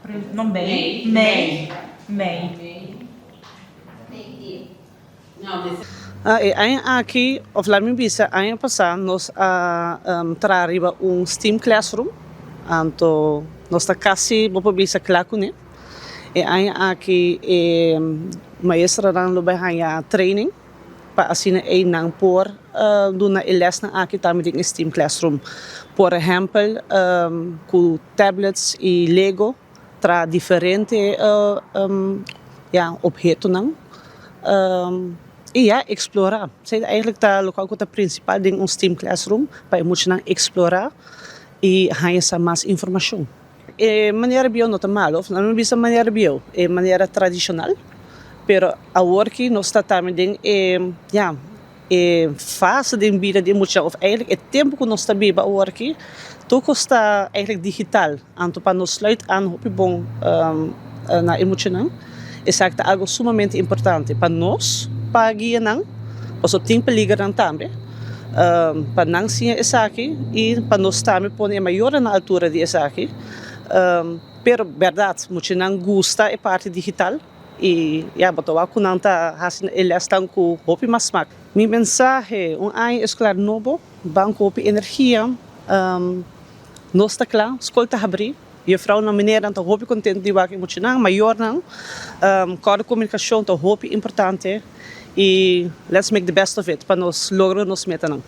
April, no mei, mei, mei. E aña aki, of laat mi bisa aña pasá, nos a traha riba un STEAM classroom, anto nos ta kasi bo por bisa kla kuné. E aña aki e maestranan lo bai haña training pa asina ei nan por duna e lèsnan aki tambe den e STEAM classroom. Por ehèmpel ku tablets i lego traha diferente ya ophetonan i ya eksplorá. Esei eigenlijk ta lokual ku ta prinsipal den un STEAM classroom pa e muchanan eksplorá i haña sa mas informashon. E manera bieu no ta malo, of nan no bisa manera bieu, e manera tradishonal, pero awor ki nos ta tambe den e, ya, e fase den bida di e mucha, of eigenlijk e tempu ku nos ta biba awor ki, tur kos ta eigenlijk digital, anto pa nos sluit an hopi bon na e muchanan, esaki ta algo sumamente importante pa nos pa guia nan, pasobra tin peligernan tambe. Pa nan siña esaki i pa nos tambe pone e mayornan na altura di esaki. Pero bèrdat muchanan gusta e parti digital i ya bo ta wak ku nan ta hasi e lèsnan ku hopi mas smak. Mi mensahe, un aña eskolar nobo, ban ku hopi energia, nos ta kla, skol ta habrí, Juffrouwnan, meneernan ta hopi contento di wak e muchanan, mayornan. Kòrda komunikashon ta hopi importante i let's make the best of it pa nos logra nos metanan.